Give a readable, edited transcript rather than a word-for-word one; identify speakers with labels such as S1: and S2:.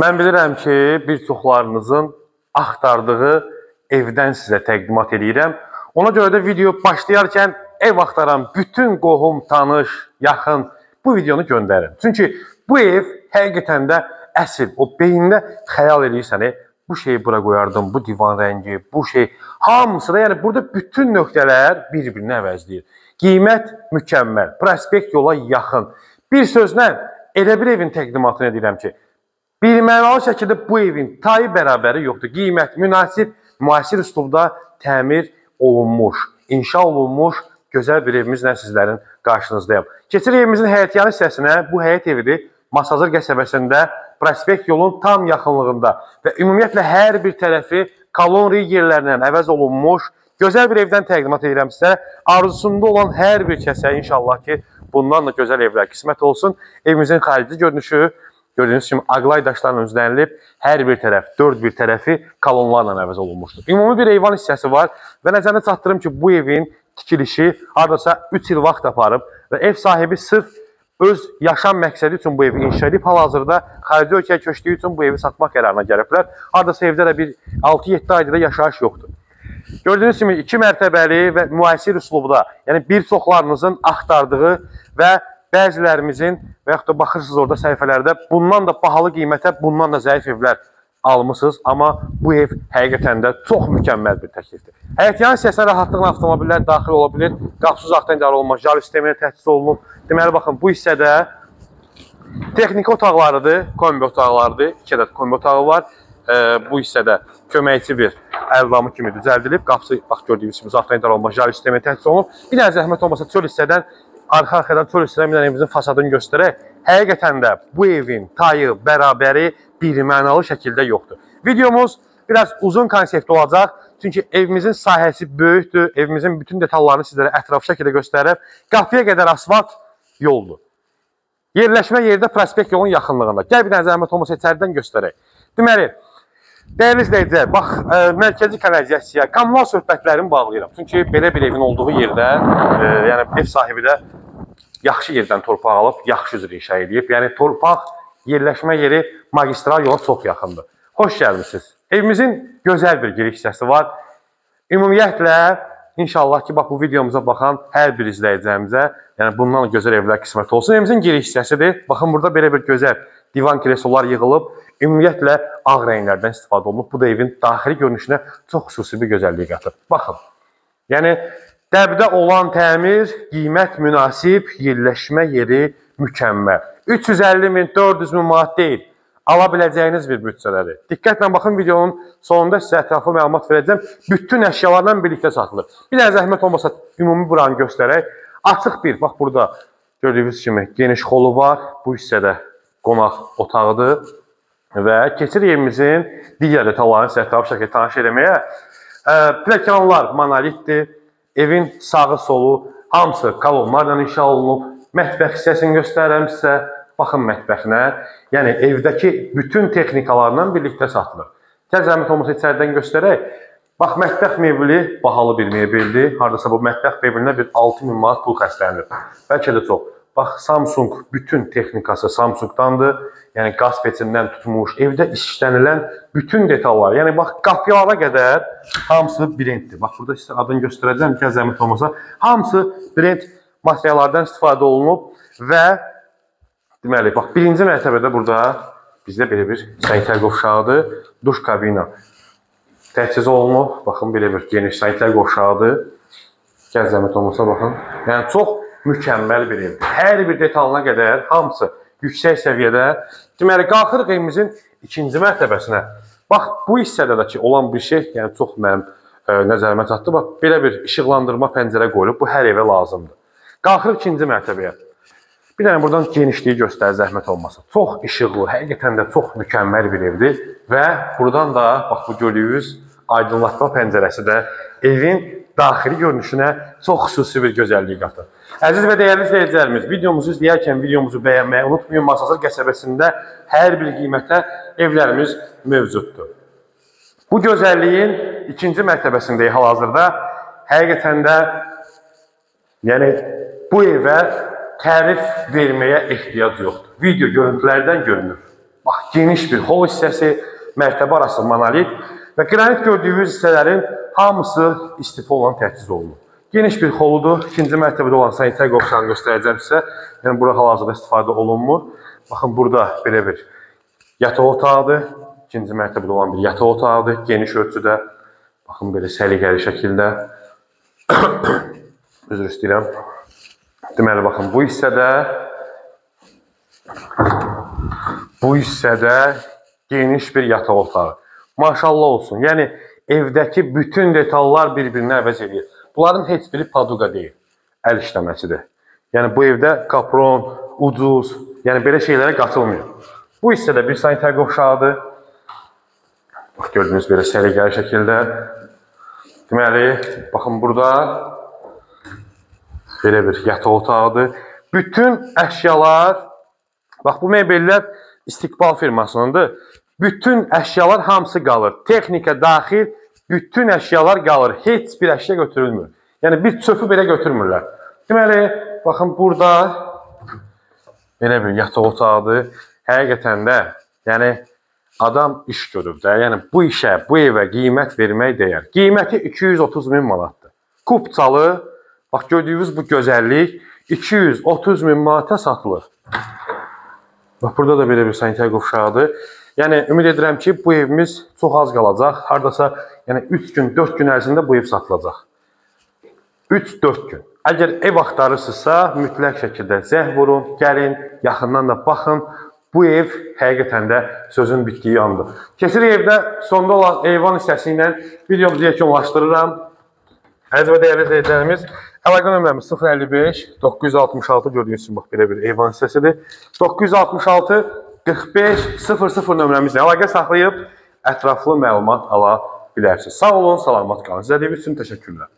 S1: Mən bilirəm ki, bir çoxlarınızın axtardığı evdən sizə təqdimat eləyirəm. Ona görə də video başlayarkən ev axtaran bütün qohum, tanış, yaxın bu videonu göndərin. Çünki bu ev həqiqətən də əsl, o beyində xəyal eləyirsən, bu şeyi bura qoyardım, bu divan rəngi, bu şey, hamısı da, yəni burada bütün nöqtələr bir-birini əvəzləyir. Qiymət mükəmməl, prospekt yola yaxın. Bir sözlə elə bir evin təqdimatını edirəm ki, bir mənalı şəkildə bu evin tayı bərabəri yoxdur. Qiymət münasib, müasir üslubda təmir olunmuş, inşa olunmuş gözəl bir evimizlə sizlərin qarşınızdayam. Keçirik evimizin həyətyanı hissəsinə. Bu həyət evidir. Masazır qəsəbəsində, prospekt yolun tam yaxınlığında və ümumiyyətlə hər bir tərəfi kolon riggerlərlə əvəz olunmuş gözəl bir evdən təqdimat edirəm sizə. Arzusunda olan hər bir kəsə inşallah ki, bundan da gözəl evlər qismət olsun. Evimizin xarici görünüşü gördüyünüz kimi aqlay daşlarla düzənlənib, hər bir tərəf, dörd bir tərəfi kolonlarla əvəz olunmuşdur. Ümumi bir eyvan hissəsi var və nəzərə çatdırım ki, bu evin tikilişi hardasa 3 il vaxt aparıb və ev sahibi sırf öz yaşam məqsədi üçün bu evi inşa edib, hal-hazırda xarici ölkəyə köçdüyü üçün bu evi satmaq qərarına gəliblər. Hardasa evdə də bir 6-7 ayda da yaşayış yoxdur. Gördüyünüz kimi 2 mərtəbəli və müasir üslubda, yəni bir çoxlarınızın axtardığı və bəzilərimizin və yaxud da baxırsınız orada səhifələrdə bundan da bahalı qiymətə, bundan da zəif evlər almışsınız. Amma bu ev həqiqətən də çox mükəmməl bir təklifdir. Həyətyanı hissəsinə rahatlıqla avtomobillər daxil ola bilir. Qapısı uzaqdan idarə olunmaz, jalüz sisteminə təchiz olunub. Deməli, baxın, bu hissədə texniki otaqlarıdır, kombi otaqlarıdır. 2 ədəd kombi otağı var. Bu hissədə köməkçi bir əldamı kimi düzəldilib. Qapısı, bax, gördüyünüz kimi uzaqdan idarə olunmaz, jalüz sisteminə təchiz olunub. Bir dənə zəhmət olmasa çöl hissədən, arxa-arxadan çöl hissədən bir dənə evimizin fasadını göstərək. Həqiqətən də bu evin tayı, bərabəri bir mənalı şəkildə yoxdur. Videomuz biraz uzun konsept olacaq. Çünki evimizin sahəsi böyükdür. Evimizin bütün detallarını sizlərə ətraflı şəkildə göstərib. Qapıya qədər asfalt yoldur. Yerləşmə yerdə prospekt yolun yaxınlığında. Gəl bir dənə zəhmət olmasa içəridən göstərək. Deməli, dəyərli izləyicilər, bax, mərkəzi kanalizasiya, kommunal söhbətlərimi bağlayıram. Çünki belə bir evin olduğu yerdə, yəni ev sahibi də yaxşı yerdən torpaq alıb, yaxşı üzr inşa edib. Yəni torpaq yerləşmə yeri magistral yola çox yaxındır. Xoş gəlmişsiniz. Evimizin gözəl bir giriş hissəsi var. Ümumiyyətlə, inşallah ki, bax bu videomuza baxan hər bir izləyicimizə, yəni bundan gözəl evlər qismət olsun. Evimizin giriş hissəsidir. Baxın, burada belə bir gözəl divan kresolar yığılıb. Ümumiyyətlə, ağ rənglərdən istifadə olunub. Bu da evin daxili görünüşünə çox xüsusi bir gözəllik qatır. Baxın, yəni dəbdə olan təmir, qiymət münasib, yerləşmə yeri mükəmməl. 350 min, 400 min manat deyil, ala biləcəyiniz bir büdcələri. Diqqətlə baxın, videonun sonunda sizə ətraflı məlumat verəcəm. Bütün əşyalarla birlikdə satılır. Bir dənə zəhmət olmasa ümumi buranı göstərək. Açıq bir, bax burada gördüyünüz kimi geniş xolu var. Bu hissədə qonaq otağıdır. Və keçir evimizin digər detallarını sizə ətraflı şəkildə tanış eləməyə. Pləkanlar monolitdir. Evin sağı solu hamısı kolonlarla inşa olunub. Mətbəx hissəsini göstərirəm sizə. Baxın mətbəxinə. Yəni evdəki bütün texnikalarla birlikdə satılır. Gəl zəhmət olmasa içəridən göstərək. Bax, mətbəx mebeli bahalı bir mebeldir. Hardasa bu mətbəx mebelinə bir 6000 manat pul xərclənilir. Bəlkə də çox. Bax, Samsung bütün texnikası Samsungdandır. Yəni qaz peçindən tutmuş, evdə işlənilən bütün detallar. Yəni bax, qapılara qədər hamısı brenddir. Bax, burada sizə adını göstərəcəm ki, zəhmət olmasa. Hamısı brend materiallardan istifadə olunub və deməli, bax, birinci mərtəbədə burada bizdə belə bir sanitar qovşağıdır. Duş kabina təchiz olunub. Baxın, belə bir geniş sanitar qovşağıdır. Gəl zəhmət olmasa, baxın. Yəni çox mükəmməl bir evdir. Hər bir detalına qədər hamısı yüksək səviyyədə. Deməli, qalxırıq evimizin ikinci mərtəbəsinə. Bax, bu hissədə də ki, olan bir şey, yəni çox mənim nəzərimə çatdı. Bax, belə bir işıqlandırma pəncərə qoyulub. Bu hər evə lazımdır. Qalxırıq ikinci mərtəbəyə. Bir dənə buradan genişliyi göstər, zəhmət olmasa. Çox işıqlı, həqiqətən də çox mükəmməl bir evdir. Və buradan da, bax, bu gördüyünüz aydınlatma pəncərəsi də evin daxili görünüşünə çox xüsusi bir gözəllik qatır. Əziz və dəyərli izləyicilərimiz, videomuzu izləyərkən videomuzu bəyənməyi unutmayın. Masazır qəsəbəsində hər bir qiymətə evlərimiz mövcuddur. Bu gözəlliyin ikinci mərtəbəsindəyik hal-hazırda. Həqiqətən də, yəni bu evə tərif verməyə ehtiyac yoxdur. Video görüntülərdən görünür. Bax, geniş bir hol hissəsi, mərtəbə arası monolit və qranit gördüyünüz hissələrin hamısı istifolla təchiz olunur. Geniş bir holudur. İkinci mərtəbədə olan sanitar qovşağını göstərəcəm sizə. Yəni, bura hal-hazırda istifadə olunmur. Baxın, burada belə bir yataq otağıdır. İkinci mərtəbədə olan bir yataq otağıdır. Geniş ölçüdə. Baxın, belə səliqəli şəkildə. Üzr istəyirəm. Deməli, baxın, bu hissədə geniş bir yataq otağı. Maşallah olsun. Yəni, evdəki bütün detallar bir-birini əvəz edir. Bunların heç biri paduqa deyil, əl işləməsidir. Yəni, bu evdə kapron, ucuz, yəni belə şeylərə qatılmıyor. Bu hissədə bir sanitar qovşağıdır. Bax, gördüyünüz belə səliqəli şəkildə. Deməli, baxın, burada belə bir yataq otağıdır. Bütün əşyalar, bax, bu mebellər İstiqbal firmasınındır. Bütün əşyalar hamısı qalır. Texnika daxil bütün əşyalar qalır. Heç bir əşya götürülmür. Yəni, bir çöpü belə götürmürlər. Deməli, baxın, burada belə bir yataq otağıdır. Həqiqətən də, yəni, adam iş görüb də. Yəni, bu işə, bu evə qiymət vermək dəyər. Qiyməti 230 min manatdır. Kupçalı, bax, gördüyünüz bu gözəllik 230 min manata satılır. Bax, burada da belə bir sanitar qovşağıdır. Yəni, ümid edirəm ki, bu evimiz çox az qalacaq. Hardasa, yəni 3 gün, 4 gün ərzində bu ev satılacaq. 3-4 gün. Əgər ev axtarırsınızsa, mütləq şəkildə zəng vurun, gəlin, yaxından da baxın. Bu ev həqiqətən də sözün bitdiyi andır. Keçirik evdə sonda olan eyvan hissəsi ilə videomuzu yekunlaşdırıram. Əziz və dəyərli izləyicilərimiz, əlaqə nömrəmiz 055 966, gördüyünüz kimi bax belə bir eyvan hissəsidir. 966 45 00 nömrəmizlə əlaqə saxlayıb ətraflı məlumat ala bilərsiniz. Sağ olun, salamat qalın. İzlədiyiniz üçün təşəkkürlər.